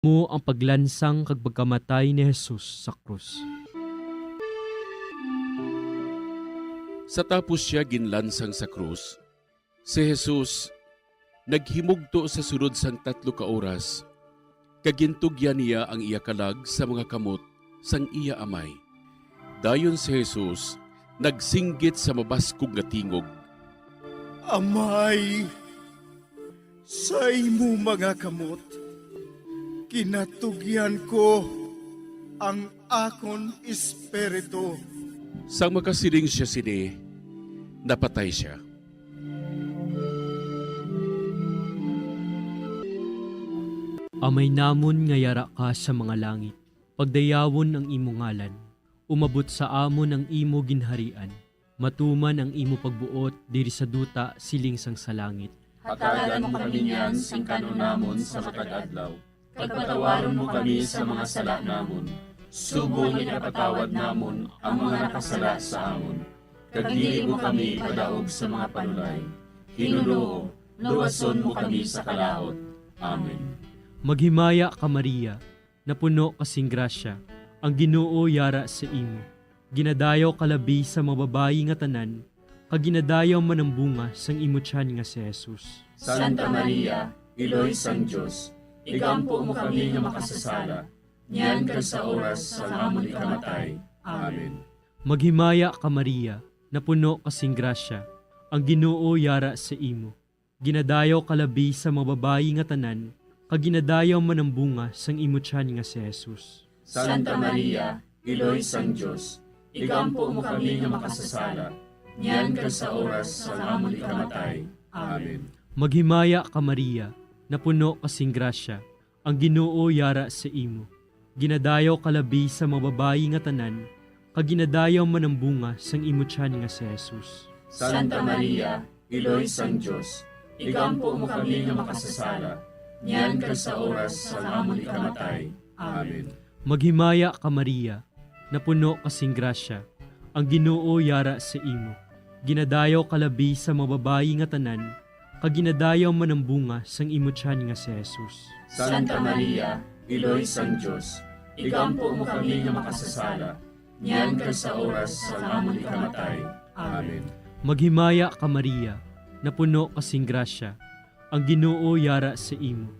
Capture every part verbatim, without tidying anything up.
mo ang paglansang kag pagkamatay ni Jesus sa krus. Sa tapos sia ginlansang sa krus, si Jesus naghimugto sa sulod sang tatlo ka oras, kag gintugyan niya ang iya kalag sa mga kamot sang iya Amay. Dayon si Jesus nagsinggit sa mabaskog nga tingog, "Amay, sa imo mga kamot ginatugyan ko ang akon espiritu." Sang makasiling sia sini, napatay sia. Amay namon nga yara ka sa mga langit, pagdayawon ang imo ngalan. Umabot sa amon ang imo ginharian. Matuman ang imo pagbuot diri sa duta siling sang sa langit. Hatagan mo kami niyan sing kan-on namon sa matag adlaw, kag patawaron mo kami sa mga sala namon, subong nga ginapatawad namon ang mga nakasala sa amon. Kag dili mo kami ipadaog sa mga panulay. Hinunoo, luwason mo kami sa kalaut. Amen. Maghimaya ka, Maria, napuno ka sing grasya, ang Ginoo yara sa imo. Ginadayaw ka labi sa mga babayi nga tanan, kag ginadayaw man ang bunga sang imo tiyan nga si Jesus. Santa Maria, Iloy sang Dios, igampo mo kami nga makasasala, niyan kag sa oras sang amon ikamatay. Amen. Maghimaya ka, Maria, napuno ka sing grasya, ang Ginoo yara sa imo. Ginadayaw ka labi sa mga babayi nga tanan, kag ginadayaw man ang bunga sang imo tiyan nga si Jesus. Santa Maria, Iloy sang Dios, igampo mo kami nga makasasala, niyan kag sa oras sang amon ikamatay. Amen. Maghimaya ka, Maria, napuno ka sing grasya, ang Ginoo yara sa imo. Ginadayaw ka labi sa mga babayi nga tanan, kag ginadayaw man ang bunga sang imo tiyan nga si Jesus. Santa Maria, Iloy sang Dios, igampo mo kami nga makasasala, niyan kag sa oras sang amon ikamatay. Amen. Maghimaya ka, Maria, napuno ka sing grasya, ang Ginoo yara sa imo. Ginadayaw ka labi sa mga babayi nga tanan, kag ginadayaw man ang bunga sang imo tiyan nga si Jesus. Santa Maria, Iloy sang Dios, igampo mo kami nga makasasala, niyan kag sa oras sang amon ikamatay. Amen. Maghimaya ka, Maria, napuno ka sing grasya, ang Ginoo yara sa imo.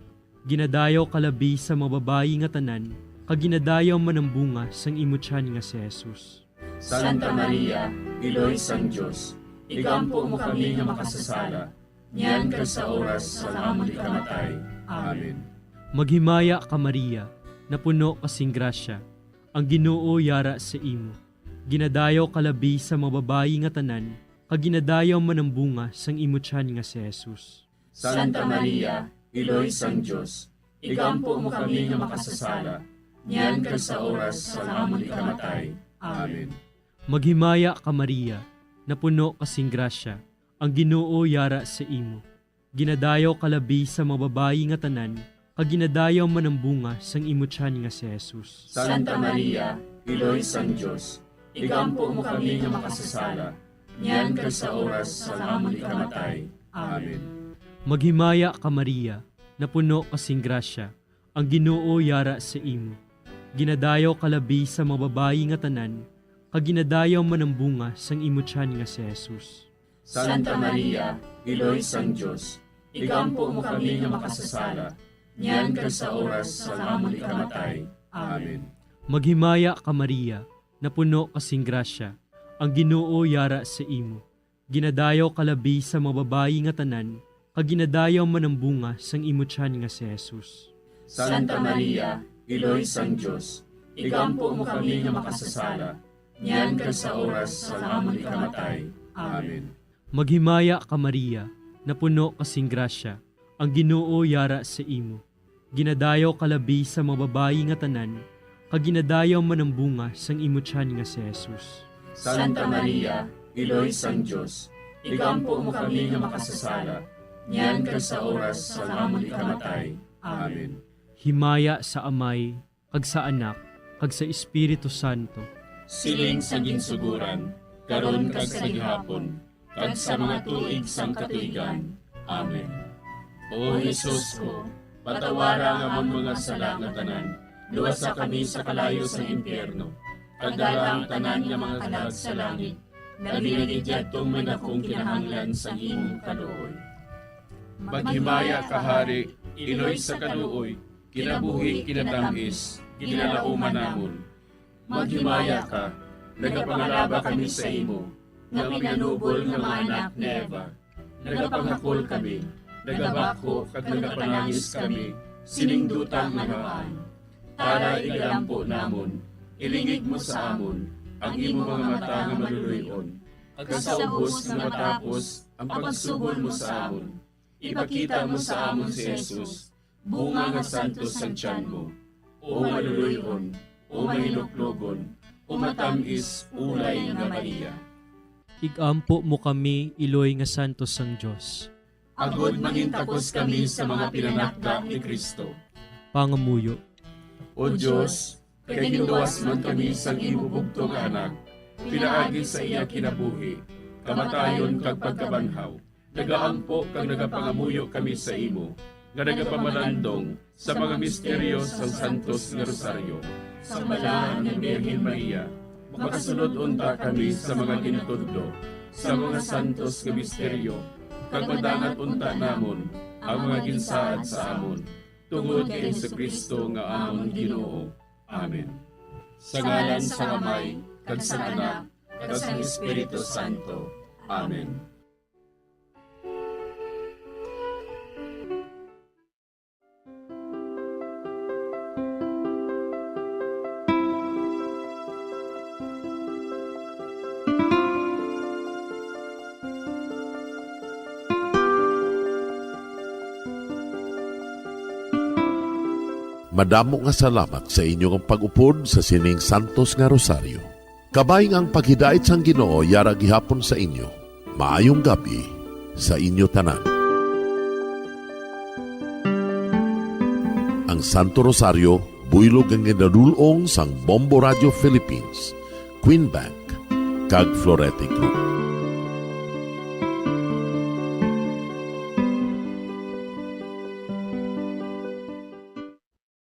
Ginadayaw ka labi sa mga babayi nga tanan, kag ginadayaw man ang bunga sang imo tiyan nga si Jesus. Santa Maria, Iloy sang Dios, igampo mo kami nga makasasala, niyan kag sa oras sang amon ikamatay. Amen. Maghimaya ka, Maria, napuno ka sing grasya, ang Ginoo yara sa imo. Ginadayaw ka labi sa mga babayi nga tanan, kag ginadayaw man ang bunga sang imo tiyan nga si Jesus. Santa Maria, Iloy sang Dios, igampo mo kami nga makasasala, niyan kag sa oras sang amon ikamatay. Amen. Maghimaya ka, Maria, napuno ka sing grasya, ang Ginoo yara sa imo. Ginadayaw ka labi sa mga babayi nga tanan, kag ginadayaw man ang bunga sang imo tiyan nga si Jesus. Santa Maria, Iloy sang Dios, igampo mo kami nga makasasala, niyan kag sa oras sang amon ikamatay. Amen. Maghimaya ka, Maria, napuno ka sing grasya, ang Ginoo yara sa imo. Ginadayaw ka labi sa mga babayi nga tanan, kag ginadayaw man ang bunga sang imo tiyan nga si Jesus. Santa Maria, Iloy sang Dios, igampo mo kami nga makasasala, niyan kag sa oras sang amon ikamatay. Amen. Maghimaya ka, Maria, napuno ka sing grasya, ang Ginoo yara sa imo. Ginadayaw ka labi sa mga babayi nga tanan, kag ginadayaw man ang bunga sang imo tiyan nga si Jesus. Santa Maria, Iloy sang Dios, igampo mo kami nga makasasala, niyan kag sa oras sang amon ikamatay. Amen. Maghimaya ka, Maria, napuno ka sing grasya, ang Ginoo yara sa imo. Ginadayaw ka labi sa mga babayi nga tanan, kag ginadayaw man ang bunga sang imo tiyan nga si Jesus. Santa Maria, Iloy sang Dios, igampo mo kami nga makasasala, niyan kag sa oras sang amon ikamatay. Amen. Himaya sa Amay, kag sa Anak, kag sa Espiritu Santo. Siling sa ginsuguran, karon kag sa gihapon, kag sa mga tuig sang katuigan. Amen. O Jesus ko, Patawara ang amon mga sala nga tanan, luwasa kami sa kalayo sang impyerno, kag dala ang tanan nga mga kalag sa langit, labi na gid yadtong may dakong kinahanglan sang imong kaluoy. Maghimaya ka, Hari, iloy sa kaluoy, kinabuhi, kinatamis, ginalauman namon. Maghimaya ka, nagapangalaba kami sa imo, nga pinanubol nga mga anak ni Eva. Nagapanghakol kami, nagabakho kag nagapanangis kami sining duta nga namaan. Tara, igalampo namon, ilingig mo sa amon ang imo mga mata nga maluloy-on, kag sa ubos nga matapos ang pagsugol mo sa amon, ipakita mo sa amon si Jesus, bunga nga santos sang tiyan mo, o maluloy-on, o mahinuklogon, o matamis ulay nga Maria. Igampo mo kami, iloy nga santos sang Dios. Agod mangintakos kami sa mga pinanakda ni Cristo. Pangamuyo. O Dios, kay ginluwas man kami sang imo bugtong nga Anak, pinaagi sa iya kinabuhi, kamatayon, kag pagkabanhaw, nagaampo kag nagapangamuyo kami sa imo, nga nagapamalandong sa mga misteryo sang Santos nga Rosaryo. Sang Balaan nga Birhen Maria, makasulod unta kami sa mga gintudlo sa mga santos nga misteryo, kag madangat unta namon ang mga ginsaad sa amon, tungod kay Jesu-Cristo nga amon Ginoo. Amen. Sa ngalan sang Amay, kag sang Anak, kag sang Espiritu Santo. Amen. Madamo nga salamat sa inyo nga pag-upod sa sining santos nga rosaryo. Kabay nga ang paghidait sang Ginoo yara gihapon sa inyo. Maayong gab-i sa inyo tanan. Ang Santo Rosario, buylog nga ginadul-ong sang Bombo Radio Philippines, Queen Bank, kag Florete Group.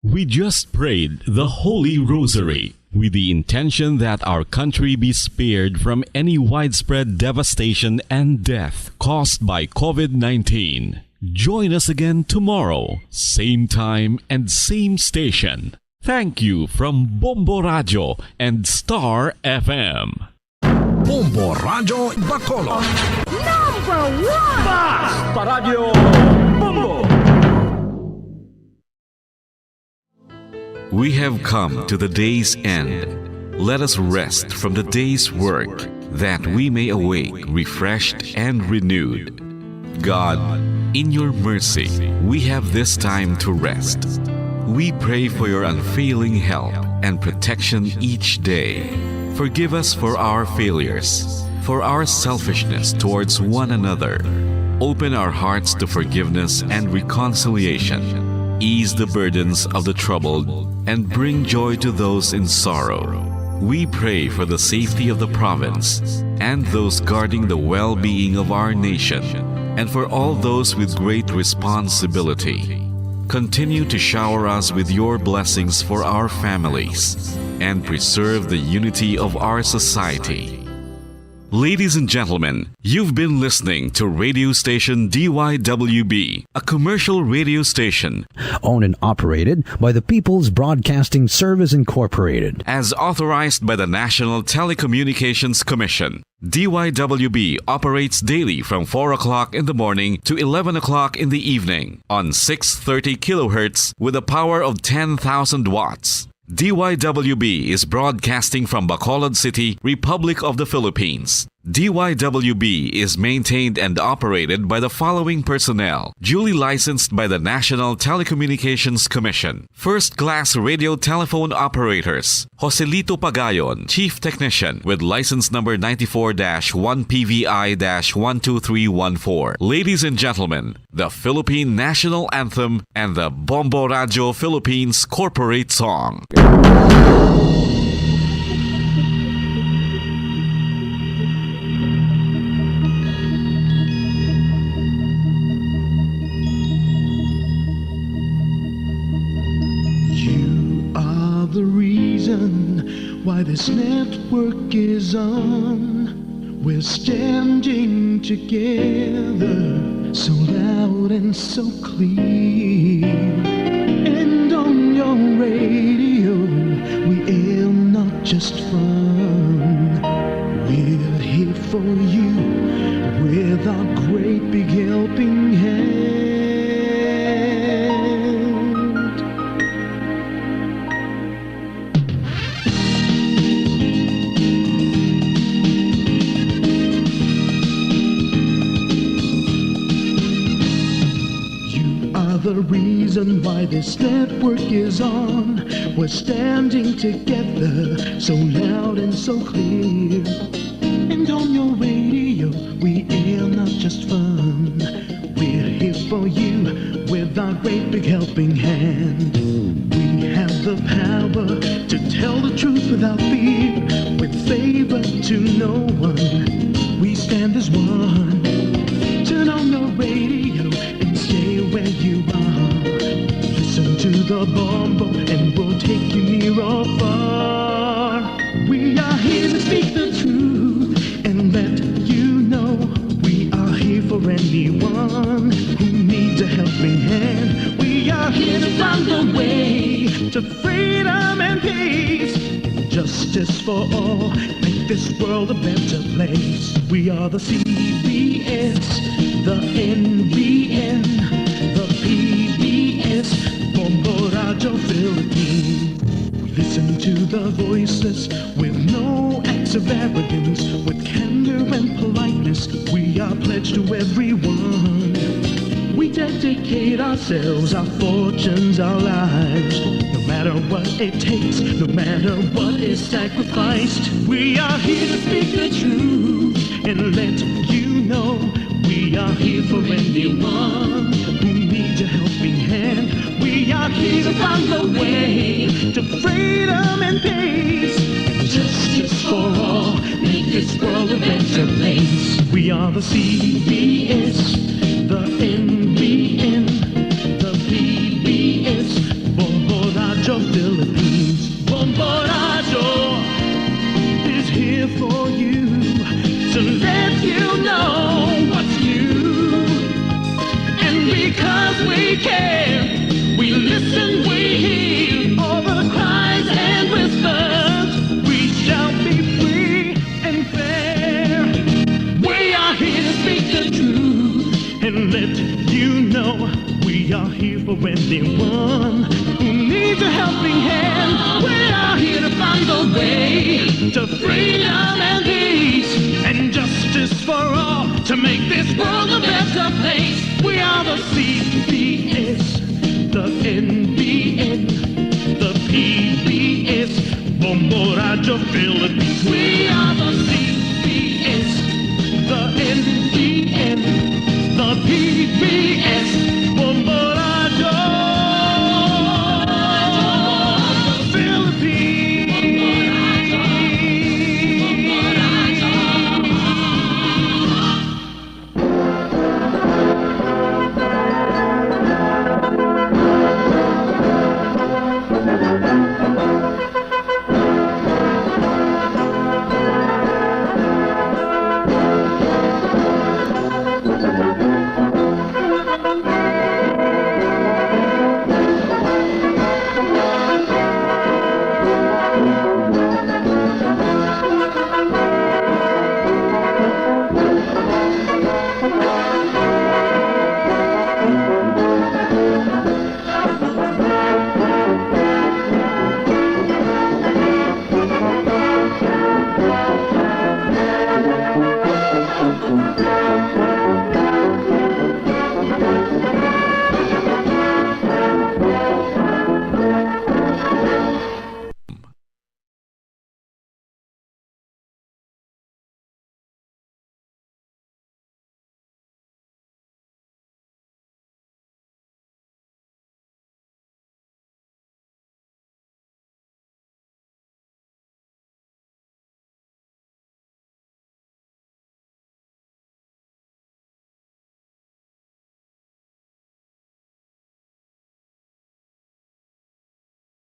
We just prayed the Holy Rosary with the intention that our country be spared from any widespread devastation and death caused by covid nineteen. Join us again tomorrow, same time and same station. Thank you from Bombo Radio and Star F M. Bombo Radyo Bacolod. Number one! Basta Radyo Bombo! We have come to the day's end. Let us rest from the day's work, that we may awake refreshed and renewed. God, in your mercy, we have this time to rest. We pray for your unfailing help and protection each day. Forgive us for our failures, for our selfishness towards one another. Open our hearts to forgiveness and reconciliation. Ease the burdens of the troubled and bring joy to those in sorrow. We pray for the safety of the province and those guarding the well-being of our nation, and for all those with great responsibility. Continue to shower us with your blessings for our families and preserve the unity of our society. Ladies and gentlemen, you've been listening to radio station D Y W B, a commercial radio station owned and operated by the People's Broadcasting Service Incorporated. As authorized by the National Telecommunications Commission. D Y W B operates daily from four o'clock in the morning to eleven o'clock in the evening on six thirty kilohertz with a power of ten thousand watts. D Y W B is broadcasting from Bacolod City, Republic of the Philippines. D Y W B is maintained and operated by the following personnel, duly licensed by the National Telecommunications Commission. First class radio telephone operators, Joselito Pagayon, Chief Technician, with license number ninety-four dash one P V I dash one two three one four. Ladies and gentlemen, the Philippine National Anthem and the Bombo Radio Philippines Corporate Song. Why this network is on. We're standing together, so loud and so clear. And on your radio, we air not just fun. We're here for you with our great big helping hand. You are the reason why this network is on. We're standing together, so loud and so clear. And on your radio, we air not just fun. We're here for you with our great big helping hand. We have the power to tell the truth without fear, with favor to no one. We stand as one. Turn on your radio and stay where you are. Listen to the Bombo and we'll take you near or far. We are here to speak the truth and let you know we are here for anyone who needs a helping hand. We are here to find a way to freedom and peace, justice for all, make this world a better place. We are the C B S, the N B N, the P B S, Bombo Radio Philippines. We listen to the voiceless with no acts of arrogance, with candor and politeness. We are pledged to everyone. We dedicate ourselves, our fortunes, our lives, no matter what it takes, no matter what is sacrificed. We are here to speak the truth and let you know we are here for anyone who needs a helping hand. We are here to find the way to freedom and peace, justice for all, make this world a better place. We are the C B S, the N B N, the P B S, Bombo Radio Philippines. Bombo Radio is here for you to let you know what's new. And because we care, we listen, we hear all the cries and whispers. We shall be free and fair. We are here to speak the truth and let you know we are here for anyone who needs a helping hand. We are here to find the way to freedom and peace and justice for all, to make this world a better place. We are the C B S, the N B N, the P B S, Bombo Radio Philippines. We are the